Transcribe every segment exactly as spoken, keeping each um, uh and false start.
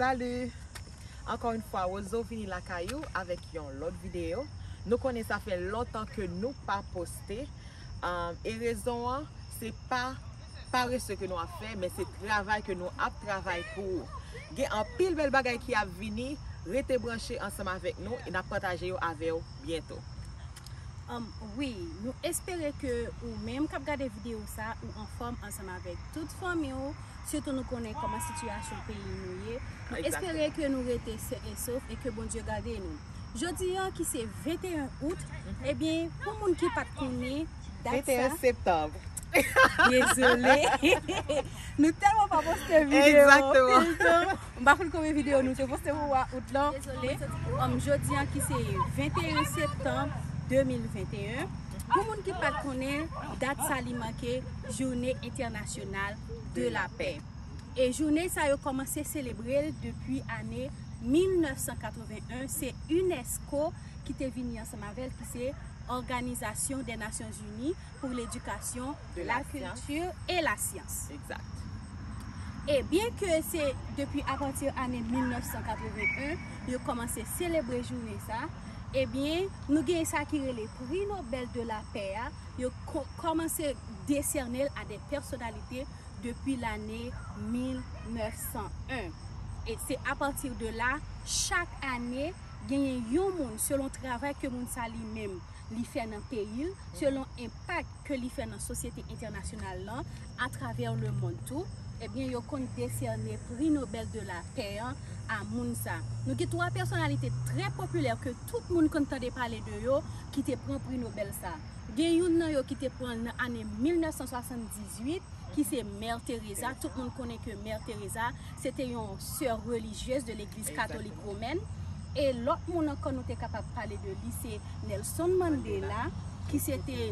Salut! Ankò yon fwa, Roseau vini lakay ou avèk yon lòt videyo. Nou konnen sa fè lontan ke nou pa poste. Um, e rezon an, se pa parese ke nou ap fè, men se travay ke nou ap travay pou ou. Gen anpil bèl bagay ki ap vini, rete branche ansanm avèk nou e n ap pataje yo avè w byento. Um, wi, nou espere ke ou menm k ap gade videyo sa, ou anfòm ansanm avèk tout fanmi w, sitou nou konnen kòman sitiyasyon peyi nou ye. Nou espere ke nou rete sen e sof e ke Bondye gade nou. Jodi an ki se venteyen out, ebyen, pou moun ki pa t konnen dat sa, venteyen septanm. Dezole. Nou tèlman pa poste videyo. Egzakteman. M pa konn konbyen videyo nou te poste pou mwa out lan. Dezole. Um, jodi an ki se venteyen septanm de mil venteyen. Pou moun ki pa t konnen, dat sa li make Journée Internationale de la Paix. E jounen sa yo kòmanse selebre l depi ane mil nèf san katreven en. Se unesco ki te vini ansanm avè l, ki se Organisation des Nations Unies pour l'éducation, la culture et la science. Egzakt. E byen ke se depi apati ane mil nèf san katreven en yo kòmanse selebre jounen sa, ebyen, nou gen sa ki rele Prix Nobel de la Paix a, yo ko- kòmanse desène l a de pèsonalite depi lane mil nèf san en. E se apati de la, chak ane, genyen yon moun, selon travay ke moun sa li menm li fè nan peyi l, selon enpak ke li fè nan sosyete entènasyonal lan, atravè lemonn tou, ebyen, yo konn desène Prix Nobel de la Paix an a moun sa. Nou gen twa pèsonalite trè popilè ke tout moun konn tande pale de yo, ki te pran Prix Nobel sa. Gen youn nan yo ki te pran l nan ane mil nèf san swasanndizwit, ki se Mère Teresa. Tout moun konnen ke Mère Teresa, se te yon sè relijyez de legliz katolik womèn. E lòt moun ankò nou te kapab pale de li, se Nelson Mandela, ki se te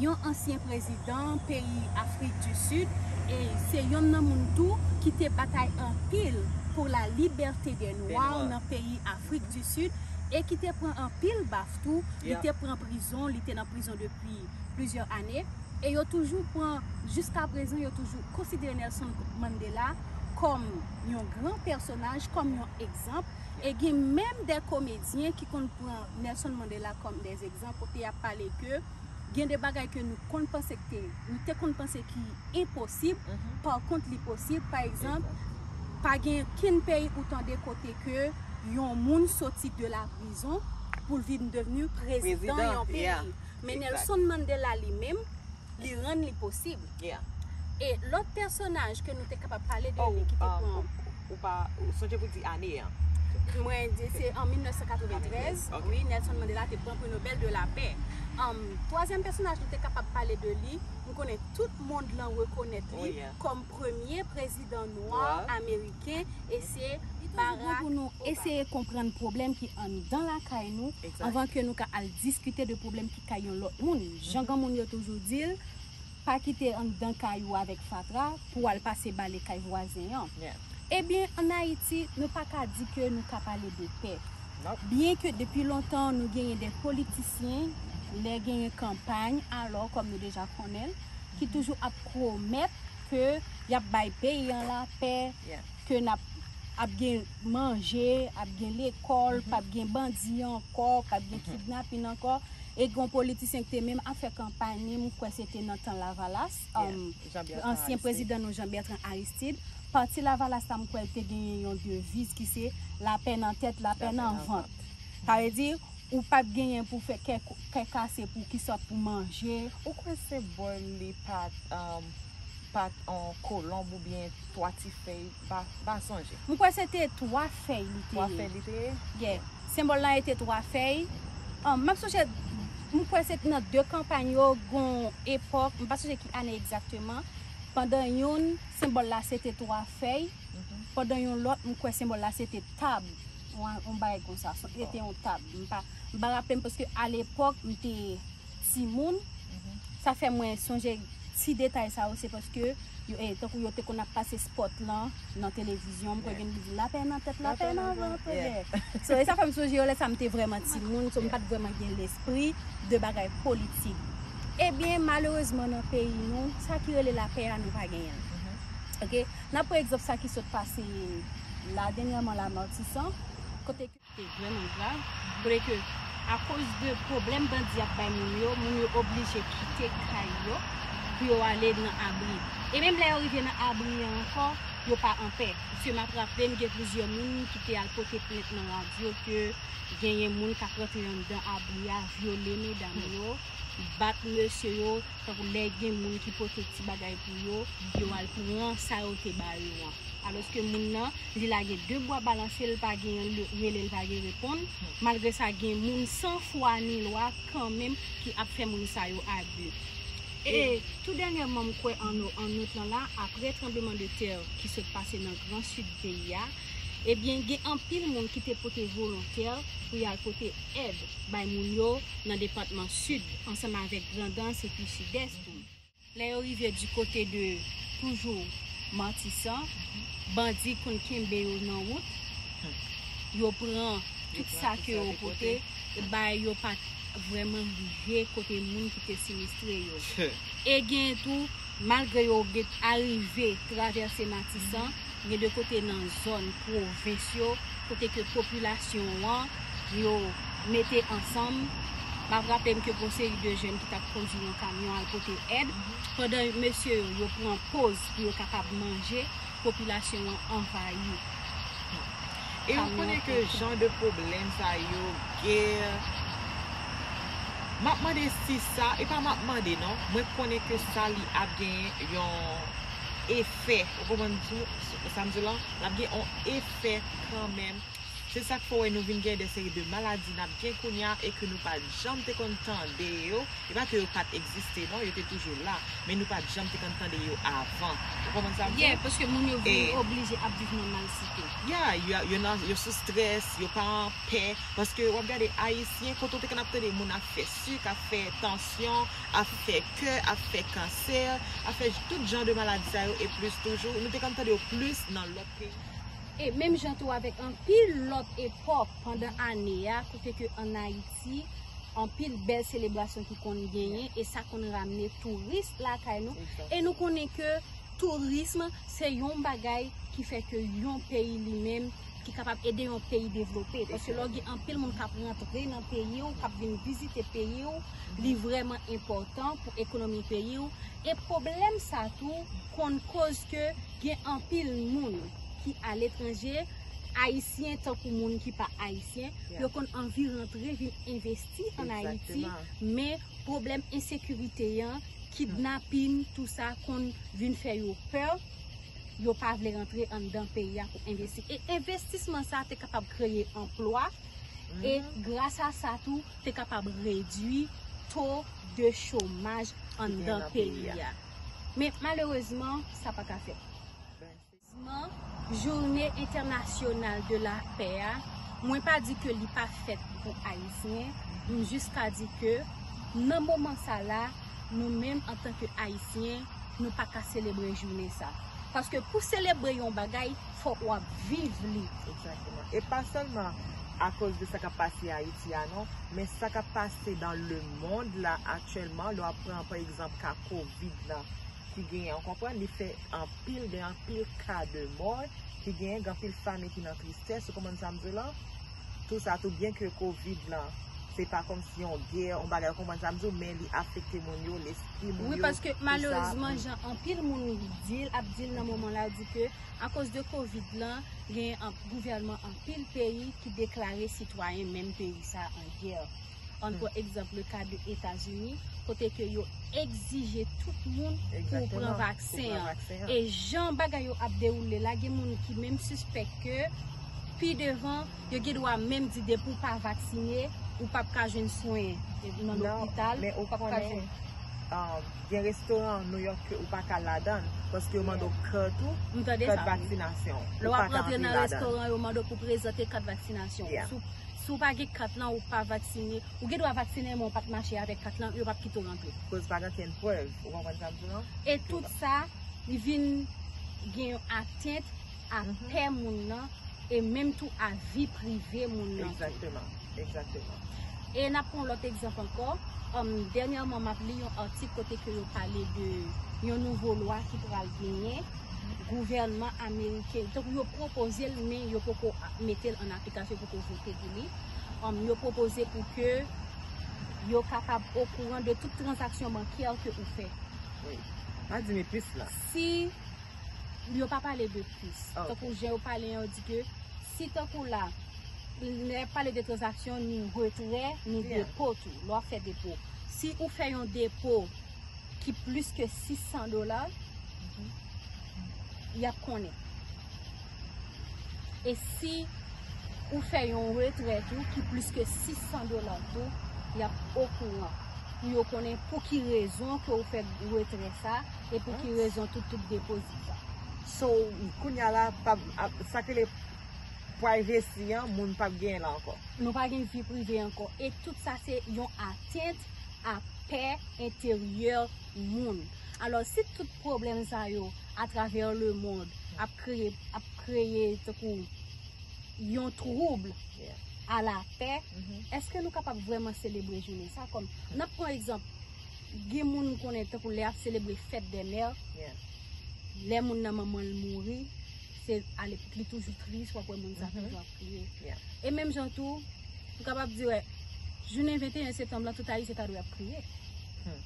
yon ansyen prezidan peyi Afrik di Sid, e se yonn nan moun tou ki te batay anpil pour la liberté des Noirs nan peyi Afrik di Sid, e ki te pran anpil baf tou, li te pran prizon, li te nan prizon depi plizyè ane, e yo toujou pran, jiska prezan, yo toujou konsidere Nelson Mandela kòm yon gran pèsonaj, kòm yon egzanp, e gen menm de komedyen ki konn pran Nelson Mandela kòm de egzanp, kote y ap pale ke gen de bagay ke nou konn panse ke te, nou te konn panse ki enposib, pa kont li posib, pa egzanp, pa gen kenn peyi ou tande kote ke yon moun soti de la prizon pou l vin devni prezidan yon peyi. Men Nelson Mandela li menm, li rann li posib. E lòt pèsonaj ke nou te kapab pale de li ki te pran. Ou pa, ou sonje pou di ane an. Mwen di se an mil nèf san katreventrèz, wi, Nelson Mandela te pran Prix Nobel de la Paix. Twazyèm pèsonaj nou te kapab pale de li, m konnen tout mond lan rekonèt li kòm premye prezidan nwa ameriken, e se Barack Obama. Pou nou eseye konprann pwoblèm ki anndan lakay nou, anvan ke nou ka al diskite de pwoblèm ki kay yon lòt moun. Jan granmoun yo toujou di l, pa kite anndan kay ou avèk fatra pou w al pase bale kay vwazen an. Ebyen, ann Ayiti, nou pa ka di ke nou ka pale de pè. Byen ke depi lontan nou genyen de politisyen, lè genyen kanpay, alò, kòm nou deja konnen l, ki toujou ap pwomèt ke y ap bay peyi an lapè, ke n ap, ap gen manje, ap gen lekòl, p ap gen bandi ankò, p ap gen kidnapin ankò. E gen yon politisyen ki te menm ap fè kanpay li, m kwè se te nan tan Lavalas, ansyen prezidan nou Jean Bertrand Aristide. Pati Lavalas la, m kwè l te genyen yon deviz ki se lapè nan tèt, lapè nan vant. Sa vle di, ou p ap genyen pou fè kè, kè kase pou kisa pou manje. Ou kwè senbòl li pa t, pa t yon kolonb oubyen twa ti fèy, m pa, m pa sonje. M kwè se te twa fèy li te ye. Twa fèy li te ye? Yeah. Senbòl la e te twa fèy. Um, m ap sonje, m kwè se nan de kanpay yo, gon epòk, m pa sonje ki ane egzakteman. Pandan youn, senbòl la se te twa fèy. Pandan yon lòt, m kwè senbòl la se te tab. Yon, yon bagay konsa. Se te yon tab. M pa, m pa raple m paske alepòk, m te timoun. Sa fè mwen sonje ti detay sa yo, se paske yo, eh, tankou yo te konn ap pase spòt lan nan televizyon, m kwè gen ki di lapè nan tèt, lapè nan vant, yeah. So, e sa fè m sonje yo, lè sa m te vrèman timoun, so m pa t vrèman gen lespri de bagay politik. Ebyen, malerezman nan peyi nou, sa ki rele lapè a, nou pa genyen l. Oke? N ap pran egzanp sa ki sot pase la dènyèman la Matisan, kote ke te vrèman grav, kote ke akoz de pwoblèm bandi ap bay moun yo, moun yo oblije kite kay yo pou yo ale nan abri. E menm lè yo rive nan abri an ankò, yo pa anpè. Paske m ap raple m gen plizyè moun ki te al pote plent nan radyo ke genyen moun k ap rantre anndan abri a, vyole medam yo, bat mesye yo, tankou lè gen moun ki pote ti bagay pou yo, yo al pran sa yo te ba yo an. Alòske moun nan, li lage de bwa balanse, l pa gen l rele, l pa gen reponn. Malgre sa, gen moun san fwa ni lwa kanmenm ki ap fè moun sa yo abi. E tou dènyèman, m kwè an o-, an out lan la, apre tranbleman de tè ki sot pase nan gran sid peyi a, ebyen, gen anpil moun ki te pote volontè pou y al pote èd bay moun yo nan depatman Sid, ansanm avèk Grandans epi Sidès tou. Lè yo rive di kote de toujou Matisan, bandi konn kenbe yo nan wout, yo pran tout sa ke yo pote, e bay yo pa t vrèman rive kote moun ki te sinistre yo. E gen tou, malgre yo gen arive travèse Matisan, gen de kote nan zòn pwovens yo, kote ke popilasyon an, yo mete ansanm. M ap raple m ke gon seri de jèn ki t ap kondui yon kamyon al pote èd, pandan mesye yo, yo pran poz pou yo kapab manje, popilasyon an anvayi. E ou konnen ke jan de pwoblèm sa yo, gè, m ap mande si sa, e pa m ap mande non, mwen konnen ke sa li ap gen yon efè, ou konprann sa m di w lan? L ap gen yon efè kanmenm. Se sa k fè w wè nou vin gen de seri de maladi n ap gen kounye a e ke nou pa t janm te konn tande yo. E pa ke yo pa t egziste non, yo te toujou la, men nou pa t janm te konn tande yo avan. Ou konprann sa m di w? Yeah, paske moun yo vin oblije ap viv nan malsite. Ya, yo, yo nan, yo sou strès, yo pa an pè, paske w ap gade Ayisyen, kote w te konn ap tande moun ap fè sik, ap fè tansyon, ap fè kè, ap fè kansè, ap fè tout jan de maladi sa yo, e plis toujou, nou te konn tande yo plis nan lòt peyi. E menm jan tou avèk anpil lòt epòk pandan ane a, kote ke ann Ayiti, anpil bèl selebrasyon ki konn genyen, e sa konn ramne touris lakay nou. E nou konnen ke tourism se yon bagay ki fè ke yon peyi li menm, ki kapab ede yon peyi devlope. Paske lè w gen anpil moun k ap rantre nan peyi w, k ap vin vizite peyi w, li vrèman enpòtan pou ekonomi peyi w. E pwoblèm sa tou konn koz ke gen anpil moun ki aletranje, Ayisyen tankou moun ki pa Ayisyen, yo konn anvi rantre vin envesti ann Ayiti, men pwoblèm ensekirite an, kidnapin, tou sa konn vin fè yo pè, yo pa vle rantre anndan peyi a pou envesti. E envestisman sa a te kapab kreye anplwa, e gras a sa tou, te kapab redui to de chomaj anndan peyi a. Men malerezman, sa pa ka fèt. Jounen entènasyonal de lapè a, mwen pa di ke li pa fèt pou Ayisyen, m jis ka di ke nan moman sa la, nou menm antanke Ayisyen, nou pa ka selebre jounen sa. Paske pou selebre yon bagay, fòk w ap viv li. Egzakteman. E pa sèlman akoz de sa k ap pase Ayiti a non, men sa k ap pase dans le monde la aktyèlman, lè w ap pran pa egzanp ka kovid la ki genyen, ou konprann, li fè anpil, gen anpil ka de mò ki genyen, gen anpil fanmi ki nan tristès, ou konprann sa m di w lan? Tou sa tou, byen ke kovid lan, se pa kòmsi yon gè, yon bagay, ou konprann sa m di w, men li afekte moun yo, lespri moun yo, tou sa. Wi, paske malerezman, jan anpil moun di l, ap di l nan moman la, di ke akoz de kovid lan, gen an-, gouvènman anpil peyi ki deklare sitwayen menm peyi sa an gè. Ann pran egzanp le ka de Etazini, kote ke yo egzije tout moun pou pran vaksen an. E jan bagay yo ap dewoule la, gen moun ki menm sispèk ke pi devan, yo gen dwa menm di depi w pa vaksine, ou p ap ka jwenn swen nan lopital, ou p ap ka jwenn. Um, gen restoran New York ke ou pa ka ladan l, paske yo mande w kat ou, kat vaksinasyon. Lè w ap rantre nan restoran, yo mande w pou prezante kat vaksinasyon. Si w, si w pa gen kat lan, ou pa vaksine, ou gen dwa vaksine, men w pa t mache avèk kat lan, yo p ap kite w rantre. Koz pa gen okenn prèv, ou konprann sa m di w lan? E tout sa, li vin gen yon atent a pè moun nan, e menm tou a vi prive moun nan tou. Egzakteman, egzakteman. E n ap pran yon lòt egzanp ankò. Um, dènyèman, m ap li yon atik kote ke yo pale de yon nouvo lwa ki pral genyen, gouvènman ameriken, tankou yo pwopoze l, men yo poko a- mete l an aplikasyon, yo poko vote pou li. Um, yo pwopoze pou ke yo kapab okouran de tout tranzaksyon bankè ke ou fè. Wi. Pa di m plis la. Si yo pa pale de plis, Ah, ok. Tankou jan yo pale an, yo di ke si tankou la, lè y ap pale de tranzaksyon, ni retrè, ni Yeah. depo tou, lè w ap fè depo. Si ou fè yon depo ki plis ke sis san dola, y ap konnen. E si ou fè yon retrè tou ki plis ke sis san dola tou, y ap okouran. Pou yo konnen pou ki rezon ke ou fè retrè sa e pou ki What? Rezon tout, tout depozit sa. So, kounye a la, pa, ap- sa ke le privacy an, moun p ap genyen la ankò. Nou pa gen vi prive ankò. E tout sa se yon atent a pè enteryè moun. Alò, si tout pwoblèm sa yo atravè lemonn ap kreye, ap kreye tankou yon twoub Yeah. a lapè, Mhm. Èske nou kapab vrèman selebre jounen sa? Kòm, n ap pran egzanp, gen moun m konnen tankou lè y ap selebre fèt dè mè, Yeah. lè moun nan manman l mouri, se alepòk li toujou tris, w ap wè moun sa Mhm. toujou ap kriye. Yeah. E menm jan tou, m kapab di, wè, jounen venteyen septanm lan, tout Ayisyen ta dwe ap kriye. Hmm.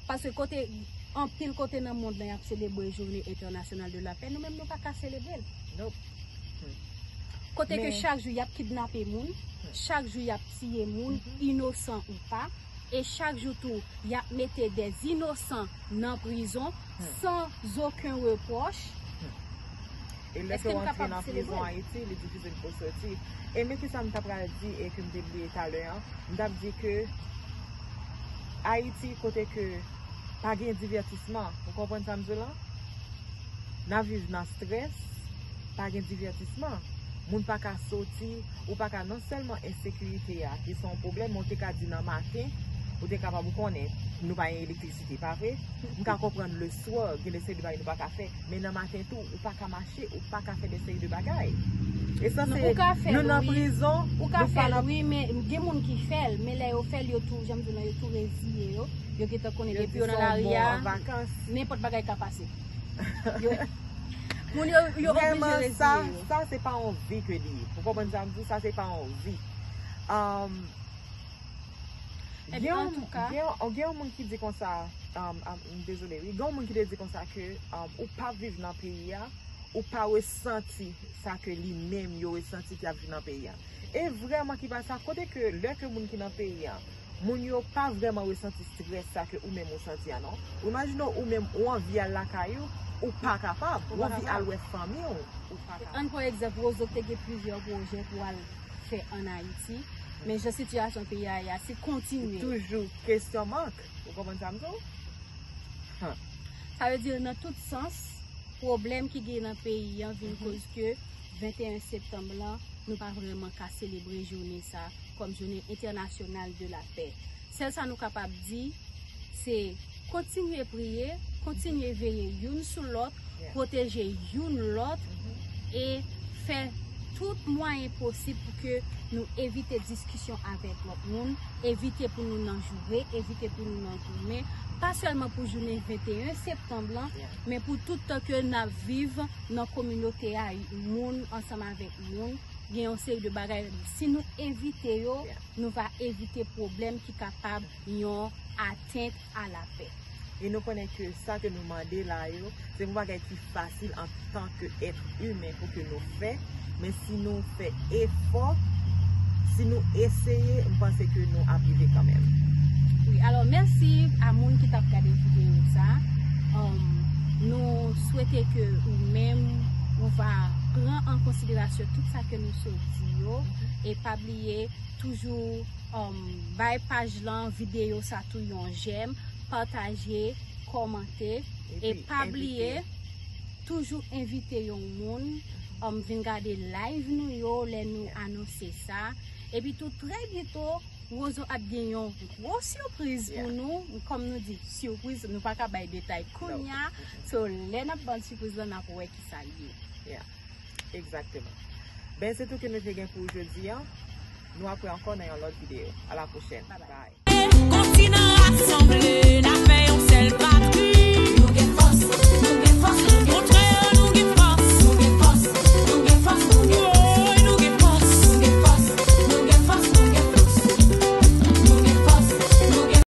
Paske kote, anpil kote nan mond lan, y ap selebre jounen entènasyonal de lapè, nou menm nou pa ka selebre l. Nope. Kote ke Men- chak jou y ap kidnape moun, chak jou y ap tiye moun, inosan ou pa, e chak jou tou, y ap mete dè inosan nan prizon, san okenn repwòch. E lè Èske ke w nou antre kapab nan selebre prizon l? Ayiti, li difisil pou w soti. E men ki sa m ta pral di e ke m te bliye talè an, m t ap di ke Ayiti, kote ke pa gen divètisman, ou konprann sa m di w la? N ap viv nan strès, pa gen divètisman. Moun pa ka soti, ou pa ka, non sèlman ensekirite a, ki se yon pwoblèm, men w te ka di nan maten, ou te kapab, ou konnen, nou pa gen elektrisite, pa vre? M ka konprann leswa, gen de seri de bagay nou pa ka fè, men nan maten tou, ou pa ka mache, ou pa ka fè de seri de bagay. E sa Non, se, ou ka fè nou l, nan wi. Prizon, Ou ka nou fè pa l, nan wi, men gen moun ki fè l, men lè yo fè l, yo tou, jan m di w la, yo tou reziye yo. Yo gentan konnen Yo depi di yo nan se yon lari mò a, an vakans. Nenpòt bagay ka pase. Yo, moun yo, yo oblije Vrèman, sa, reziye yo. Sa se pa yon vi ke li ye. Ou konprann sa m di w? Sa se pa yon vi. Um, Epi, gen yon- antouka, gen yon- gen yon moun ki di konsa, um, um, m dezole, wi. Gen yon moun ki te di konsa ke, um, ou pa viv nan peyi a, ou pa resanti sa ke li menm yo resanti ki ap viv nan peyi a. E vrèman ki pa sa, kote ke lè ke moun ki nan peyi a, moun yo pa vrèman resanti strès sa ke ou menm ou santi a, non. Ou imajine w, ou menm ou anvi al lakay ou, ou pa kapab. Ou Ou pa anvi kapab. Al wè fanmi w, ou pa kapab. Ann pran egzanp, Rozo te gen plizyè pwojè pou al fè ann Ayiti, men jan sitiyasyon peyi a ye a, se kontinye. Toujou kesyon mank. Ou konprann sa m di w? Huh. Sa vle di, nan tout sans, pwoblèm ki gen nan peyi an vin koz ke venteyen septanm lan, nou pa vrèman ka selebre jounen sa kòm jounen entènasyonal de lapè. Sèl sa nou kapab di, se kontinye priye, kontinye veye youn sou lòt, Yeah. pwoteje youn lòt e fè tout mwayen posib pou ke nou evite diskisyon avèk lòt moun, evite pou nou nan joure, evite pou nou nan goumen, pa sèlman pou jounen venteyen septanm lan, Yeah. men pou tout tan ke n ap viv nan kominote a, moun ansanm avèk moun, gen yon seri de bagay, si nou evite yo, Yeah. nou va evite pwoblèm ki kapab yon atent a lapè. E nou konnen ke sa ke nou mande la yo, se yon bagay ki fasil an tan ke èt imen pou ke nou fè, men si nou fè efò, si nou eseye, m panse ke nou ap rive kanmenm. Wi, alò, mèsi a moun ki t ap gade videyo sa. Um, nou swete ke ou menm, ou va pran an konsiderasyon tout sa ke nou sot di yo, e pa bliye toujou, um, bay paj lan, videyo sa tou yon jèm, pataje, kòmante, e Epi pa envite. Bliye toujou envite yon moun, um, vin gade live nou yo lè nou anonse sa. Epi tou, trè byento, Rozo ap gen yon gwo sipriz pou Yeah. nou. Kòm nou di, sipriz, nou pa ka bay detay kounye a. So, lè n ap ban sipriz lan, n ap wè ki sa l ye. Yeah. Egzakteman. Ben, se tou ke nou te gen pou jodi a. Nou ap wè ankò nan yon lòt videyo. A la pwochèn. Bye bye. Bye. Kontinan rasanble, n ap